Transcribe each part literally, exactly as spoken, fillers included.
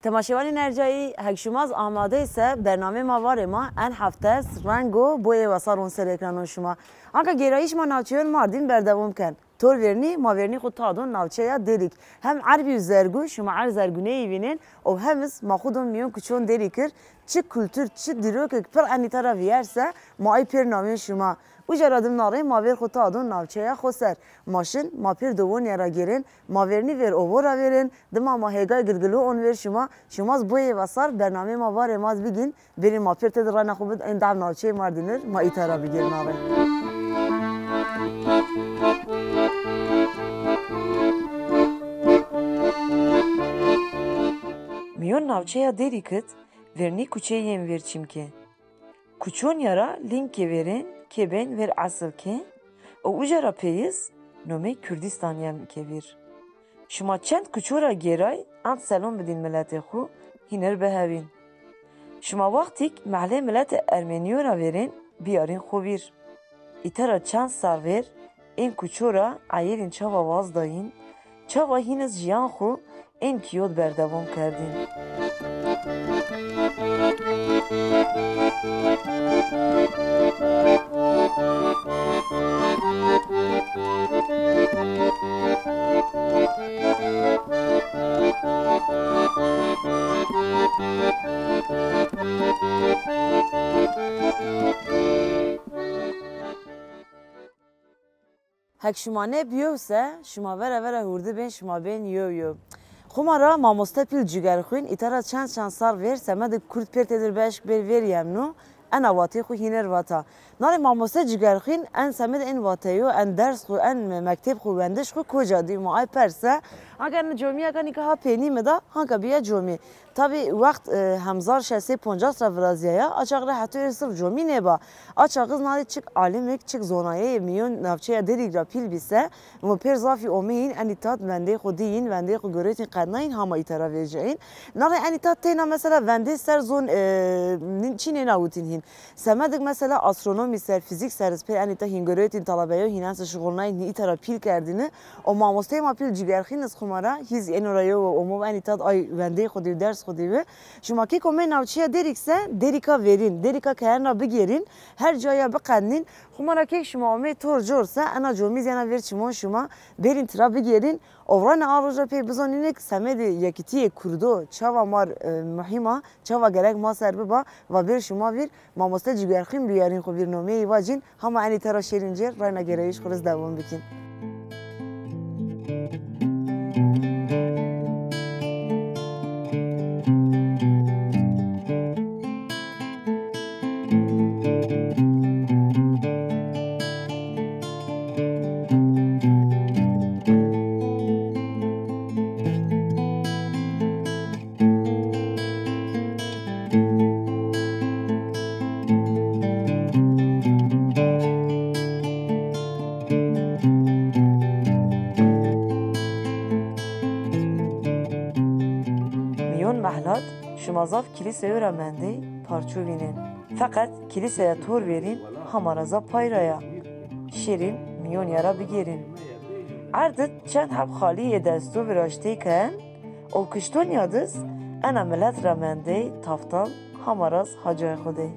Temaşevanên ercayî, hek şima zî amade se bernameyê ma Varê Ma en hefte rengo boyê wesar on ser ekranon şima. Anka gêrayîş ma navçeyon Mardin berdewam ken. Tor vernî, ma vernî xwu tadon navçeya Dêrîk. Hem erbî û zergû, şima er zergûneyî vînên û hem iz ma xwu don mîyon kuçon Dêrîkir. Çi kultur, çi dîrokêk pir enîta ra vîyerse, ma ay pêr namên şima. Uca ra dim narê ma vêr xwu tadon navçeya xo ser. Ma şin, ma pêr dowonîya ra gêrên, ma vernî vêr ovo ra vêrên, dima ma hêgay gilgilo on vêr şima. Şima zî boyê wesar bernameyê ma Varê Ma zî bigîn. Bêrîn ma pêr têde rayna xwu bid, ên dev navçeyê Mardinir, ma îta ra bigêrin arê. Mîyon navçeya Dêrîk id vernî kuçeyî yên vêr çîm ke. Kuçon ya ra lînkê vêrên kê bên vêr esil ke û uca ra pey iz nomey Kurdîstan yen ke vîr. Şima çend kuço ra gêray, ent selom bidîn miletê xwu, hînir bihewîn. Şima wextîk mehlê miletê Ermenîyo ra vêrên biyarîn xwu vîr. Îta ra çend serr vêr ên kuço ra eyêrîn çawa waz dayîn, çawa hîn iz jiyan xwu ên kîyod berdewam kerdîn. Hek şima nê biyo se, şima vera vera hurdi bên, şima bên yew yew. Xuma ra mamoste pîl Cigerxwîn, îta ra çend çend serr vêr, semedê kurd pêr têdir beşk bêr vêr yemno, ena vatê xwu hînir vata. Narê mamoste Cigerxwîn, en semedê en vateyo, en ders xwu, en me-, mekteb xwu, wendiş xwu koca dî? Ma ay perse. Hanka en comîya ka nîka ha peynî mi da, hanka bîya comî. Tabî wext, e, hemzar şeş sey poncas ra virazîyaya, a çax ra heto êr sirf comî nêba. A çax iz narê çik alimik, çik zonayeyê mîyon navçeya Dêrîk ra pîl bî se, mi pêr zafî omeyîn, enî tat vendeyê xwu dîyîn, vendeyê xwu goreytîn, qednayîn, hama îta ra vecîyayîn. Narê enî tat teyna mesela vendê ser zon, e, nin-, çî nêna witîn hîn. Semedik mesela astronomî ser, fîzîk ser iz pê enî ta hîn goreytîn, talabeyo hîn ense şuxulnayîn, hîn îta ra pîl kerdîni. O mamosteyê ma pîl Cigerxîn iz xuma ra hîz êno ra yew o, omo enî tat ay vendeyê xwu dî, ders xwu dî bi. Şima kêk omey navçeya Dêrîk se, Dêrîka verîn, Dêrîka keyên ra bigêrîn, her caya biqednîn. Xuma ra kêk şima omey tor cor se, ena comî zî ena vêr çimon şima bêrîn tira bigêrîn. Û rayna a roja pey bizonîn ki semedê yekîtîyê kurdo çawa mar, e, muhîm a, çawa gerek ma ser biba, va bêr şima vîr. Mamoste Cigerxîn biyarîn xwu vîr, nomeyî vacîn, hama enî tera şêrîn cêr, rayna gêrayîş xwu riz dewam bikîn. Mîyon mehlat şima zaf kilîseyo ra mendey parço vînên. Feqet kilîseya tor verîn hama ra zaf pay ra ya. Şêrîn mîyon ya ra bigêrîn. Erd id çend heb xalî yê desto viraştey ken, û kişton ya diz ena milet ra mendey taftal hama ra z ha cayê xwu dey.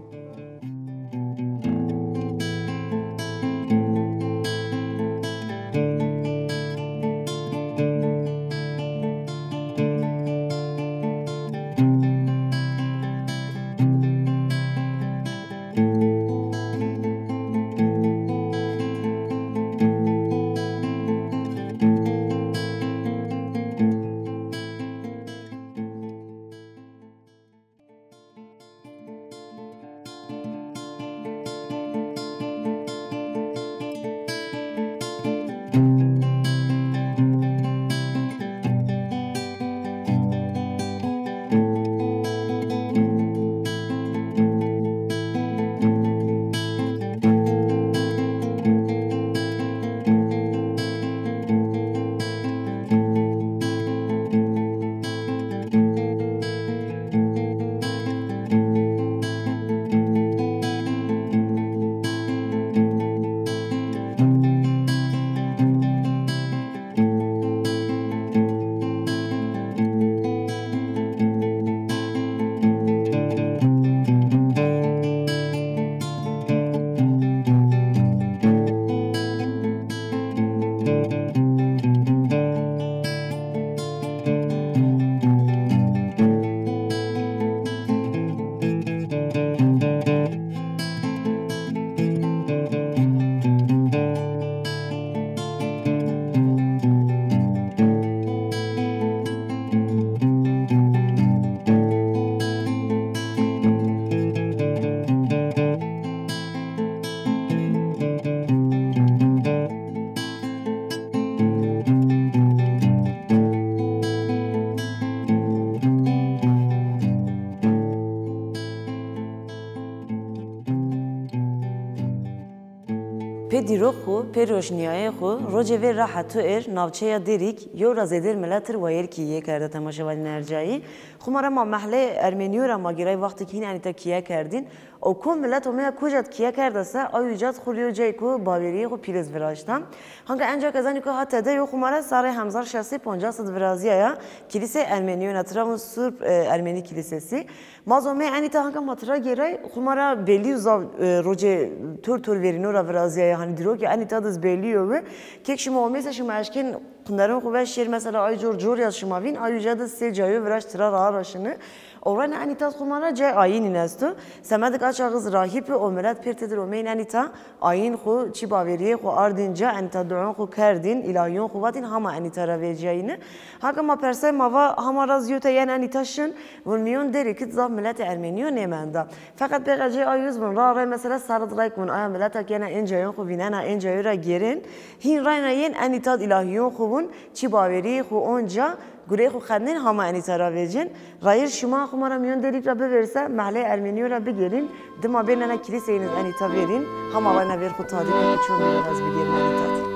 Dîrok xwu, pê roşnîyayê xwu, rocê vêr ra heto êr, navçeya Dêrîk, yew ra zêdêr miletir wayêr kî yê kerde temaşevanîn ercayî. Xwu ma ra ma mehlê Ermenîyo ra ma gêray wextêk hîn enîta kîye kerdîn. O kom milet omeya kucat kîye kerde se, ay ucat xwu rîyo cayê ku bawerîyê xwu pîl iz viraşta. Hanka enca ke zanî ku ha tede yo xwu ma ra sarê hemzar şeş sey poncas id virazîyaya kîlîsê Ermenîyo na tira vûn Surp, e, Ermenî Kîlîsesî. Ma zomê enîta hanka ma tira gêray, xwu ma ra belî yo zaf, e, rocê tor tor verîno ra virazîyaya, hanî dîrokê enîta diz belî yo bi. Kek şima omê se şima eşkên qunderên xwu veş şêr, mesela ay cor cor yaz şima vîn, ay uca diz sê cayo viraşt tira ra ra şini. O rayna enîta xwu ma ra cay ayînîn esto. Semedik a çax iz rahîb bi, o milet pêr têdir omeyîn enîta ayîn xwu, çî bawerîyê xwu ardîn ca, enîta duon xwu kerdîn, îlahîyon xwu vatîn, hama enîta ra vecîyayîne. Haka ma persay ma va hama ra zîyota yen enîta şin, vûn mîyon Dêrikî zaf miletê Ermenîyo nêmenda. Feqet bêqecê ay iz vûn ra ray mesela sarid rayk vûn aya mileta ke yena ên cayon xwu vînena ên cayo ra gêrên, hîn rayna yên enîta d îlahîyon xwu vûn, çî bawerîyê xwu onca, gureyê xwu qednên hama enîta ra vecên. Rayîr şima xwu ma ra mîyon Dêrîk ra bivêrse, mehlê Ermenîyo ra bigêrîn, dima bêrnena kîlîseyîn iz enîta vêrîn, hama rayna vêr xwu tadî kek ço mîyon ez bigêrîn enîta d.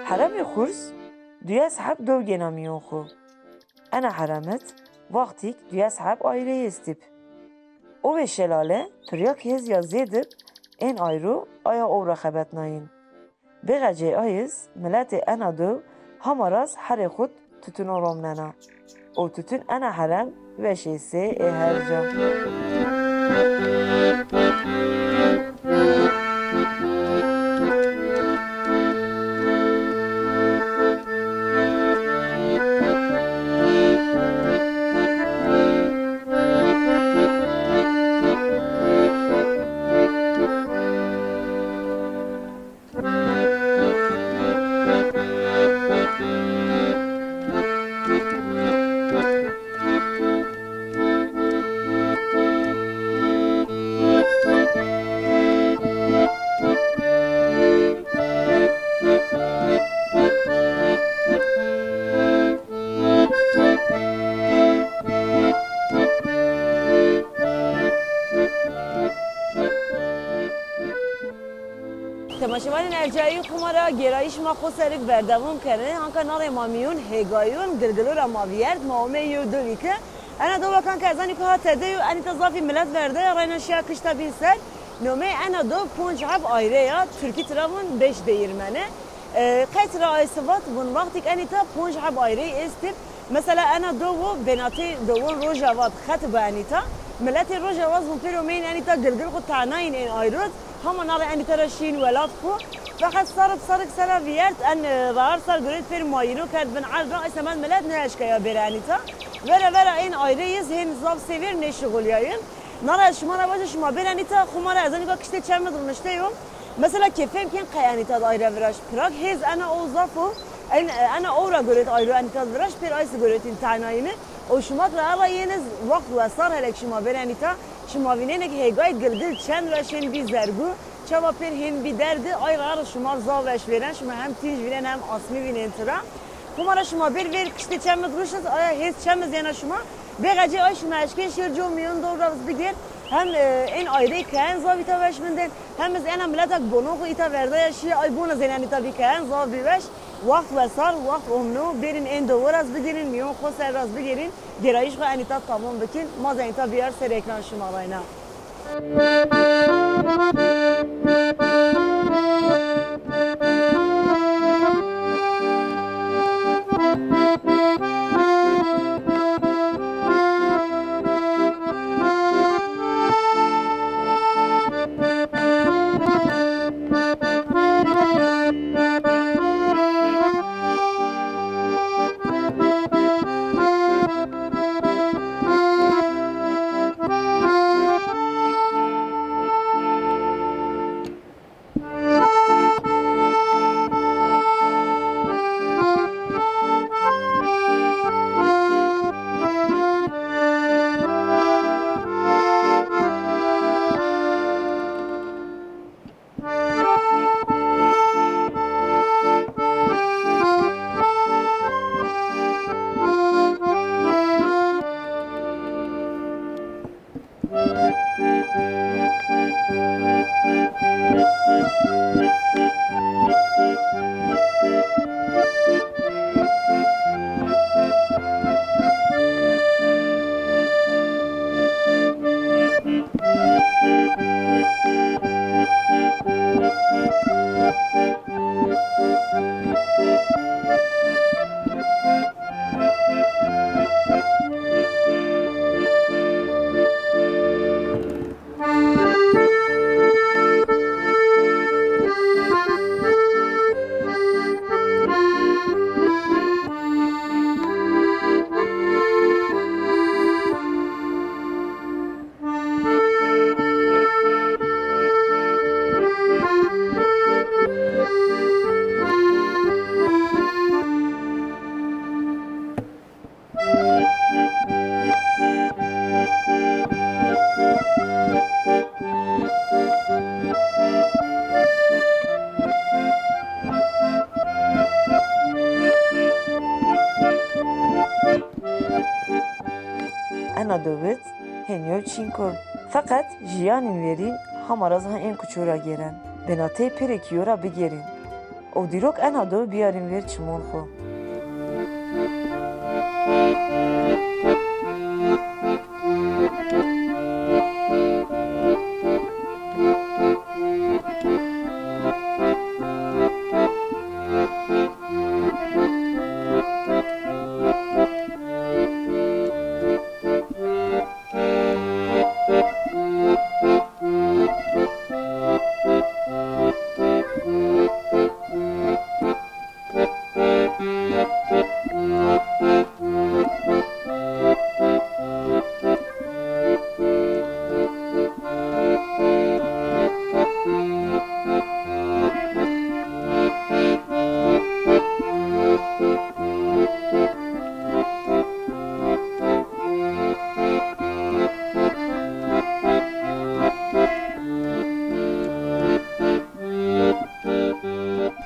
Heremê Xurs duyes heb dew gêna mîyon xwu. Ena herem id wextîk duyes heb ayrey estîb. O vê şelale piryak hêz ya zêd ib ên ayro aya ow ra xebetnayîn. Bêqecê ay iz miletê ena dew hama raz herê xwu d tutunon romnena. O tutun ena herem veşê sê ê her ca. Temaşevanên ercayî, xwu ma ra gêrayîş ma xwu serik berdewam kenê. Hanka narê ma mîyon hêgayon Gilgilo ra ma vîyert, ma omey yew dowî ke ena dowa kanka ez zanî ku ha tede yo, enîta zafî milet verdeya, rayna şiya kişta bîn ser. Nomeyê ena do ponc heb ayre ya, tirkî tira vûn beş değirmeni. E, qey tira ay sivat vûn wextîk enîta ponc heb ayrey êstîb. Mesela ena do wo benatê dowon Rojava d xet bi enîta. Miletê Rojava z vûn pêro meyîn enîta Gilgil xwu tanayîn ên ayro d. Hama nare enîta ra şîn welat xwu. Feqet sarib sarik sera vîyert en, e, raar sar guret pêr mayîno kerd bin erd ra, ay semed milet nêeşkaya bêra enîta. Vera vera ên ayrey iz hên zaf sêvêr nêşuxulîyayîn. Nare ez şima ra vaja şima bêra enîta, xwu ma ra ez enîka kiştê çem id ronişte yo. Mesela ke fêm kên qey enîta d ayre viraşt. Pirak hêz ena ow zaf o. En, ena ow ra guret ayro enîta d viraşt, pêr ay zî guretîn tanayîne. O şima k ra ela yên iz wext wesar, hele k şima bêra enîta, şima vînêne k hêgay Gilgil çend weş hên bî zergû, çawa pêr hên bî derdi, ay ra ra şima zaf weş vêren, şima hem tînc vînên hem asmî vînên tira. Xwu ma ra şima bêr vêr kiştê çem id ruşt, aya hêz çem iz yena şima. Bêqecê ay şima eşkên şêr co mîyon dor ra iz bigêr. Hem, e, ên ayrey kehen zaf îta weş vindên, hem iz ena mileta k bonon xwu îta verdaya şîye, ay bona zên enîta bî kehen zaf bî weş. Wext wesar, wext omno, bêrîn ên dowo ra iz bigêrîn, mîyon xwu ser ra iz bigêrîn, gêrayîş xwu enîta tamam bikîn, ma zî enîta biyar ser ekran şima rayna. Ena dowit hên yew çînk o. Feqet jiyanîn verîn hama ra zî ha ên kuço ra gêren. Bênateyê pêrekîyo ra bigêrîn. Û dîrok ena do biyarîn vêr çimon xo.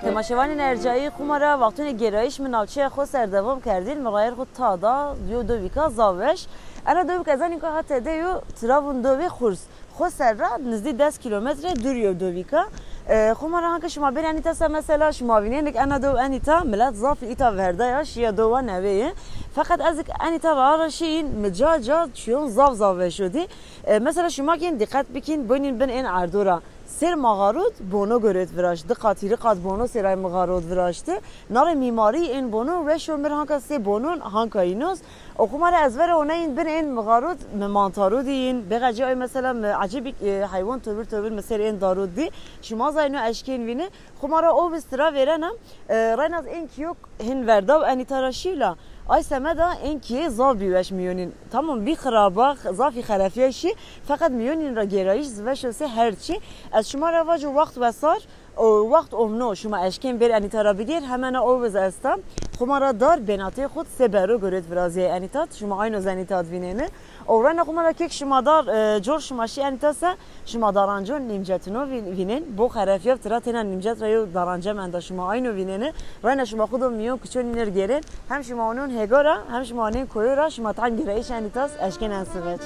Temaşevanên ercayî, xwu ma ra wextûnê gêrayîş mi navçeya Xoser dewam kerdîn. Mi rayêr xwu tada yo dowîka zaf weş. Ena dowîk ez zanîn ku ha tede yo tiravûn dowê xurs. Xoser ra nizdî des kîlometre dûr yo dowîka. E, xwu ma ra hanka şima bên enîta se mesela şima vînênik ena dow enîta milet zafî îta verdaya şiya dowa neweyê. Feqet ez ik enîta ra ara şiyîn mi ca ca çiyon zaf zaf weş o dî. E, mesela şima kîn dîqet bikîn bonîn bin ên erdo ra. Sêr maxarot bono goret viraşt. Di qat, hîrî qat bono sêray mixarot viraşti. Narê mîmarî ên bono weş o, mir hanka sê bonon hanka înos. O xwu ma ra ez vera oneyîn bin ên mixarot mi mantaro dîyîn. Bêxecî ay mesela mi ecêbîk, e, heywan tobir tobir mi ser ên darot dî. Şima zayno eşkên vîni. Xwu ma ra o vistira vêrena, e, reyna z ên kîyo hin verdaw enîta ra şî la, ay semeda ên kîyê zaf bîweş mîyonîn. Tamam, bî xiraba, zafî xerefîya şî, feqet mîyonîn ra gêrayîş zi weş o sê her çî. Ez şima ra vaco waxt wesar, o waxt omno, şima eşkên bêr enîta ra bigêr, hemena o viz esta. Xwu ma ra dar bênatê xwu sê bero goret virazîyay enîta, şima ayno z enîta d vînêni. Û reyna xwu ma ra kek şima dar, e, cor şima şî enîta se, şima darancon nîmcetino vî-, vînên. Bo xerefîya tira têna nîmcet ra yo darance menda, şima ayno vînêni. Reyna şima xwu do mîyon kuçon nêr gêrên. Hem şima onon hêga ra, hem şima onên koyo ra, şima tam gêrayîş enîta s eşkên en siveç.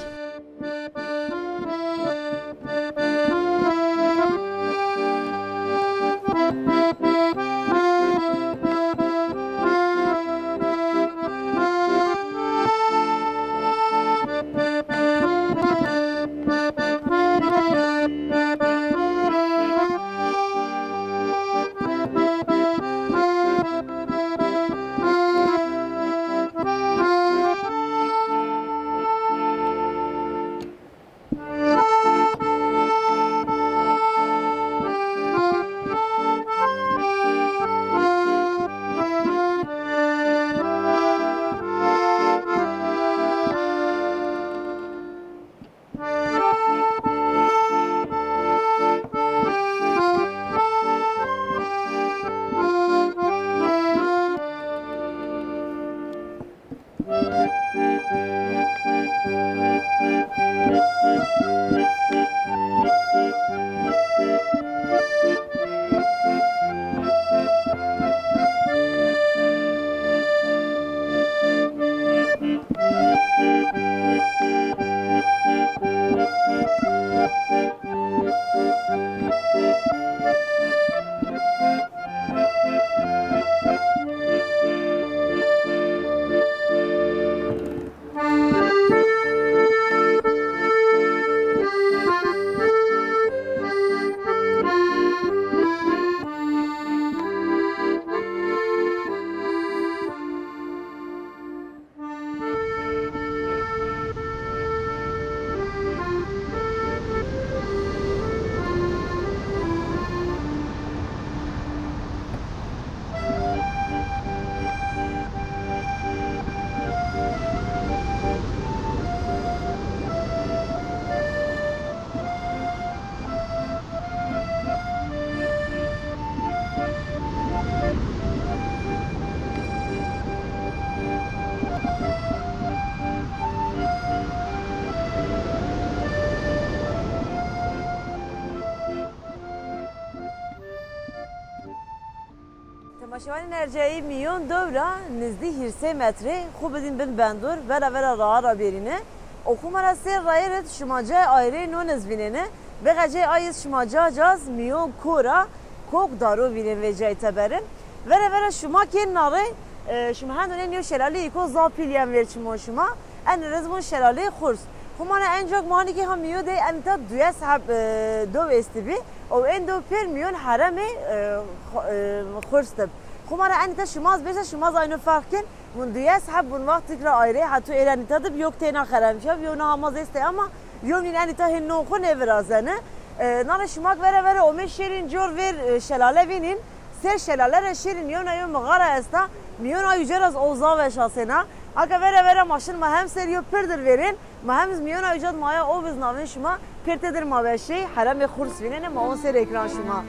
Temaşevanên ercayî, mîyon dew ra nizdî hîrsê metre xwu bidîn bin bendor, vera vera raha ra bêrîne. O xwu ma ra sêr rayê rid şima cayê ayreyê non iz vînêne. Bêxe cayê ay iz şima ca caz mîyon ko ra kok daro vînên vecayî teberin. Vera vera şima kên narê, e, şima hendo nê nîyo şelaleyî ko zaf pîl yen vêr çimon şima. En riz vûn şelaleyê Xurs. Xwu ma ra encak ma hanî kî ha mîyo de en îta duyes heb, e, dew estîbî. O ên dew pêr mîyon heremê, e, xo-, e, Xurs dib. Xwu ma ra en îta şima z bêse şima z ayno ferq kên. Vûn duyes heb vûn wextîk ra ayrê heto êr en îta dib yok têna xeremfîya, yo na hama z estê ama yo nîn en îta hên non xwu nêvirazene. E, nane şima k vera vera omê şêrîn cor vêr, e, şelale vînîn. Sêr şelale ra şêrîn yewna yew mixara esta. Mîyon ay uca ra z o zaf eşasêna. Aka vera vera ma şin ma hem sêr yo pirdir vêrên. Ma hem iz mîyona uca d maya o biz navên şima, pêr têdir ma veşê, heremê Xurs vînenê, ma on sêr ekran şima.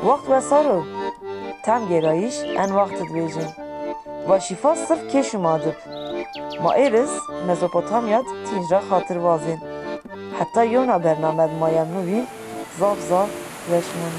Wext wesar o. Tam gêrayîş en wext id vêjên. Va şîfa sirf kê şima dib. Ma êr iz Mezopotamya d tînc ra xatir wazên. Heta yewna bername d ma yem nûvîn zaf zaf weş mûn.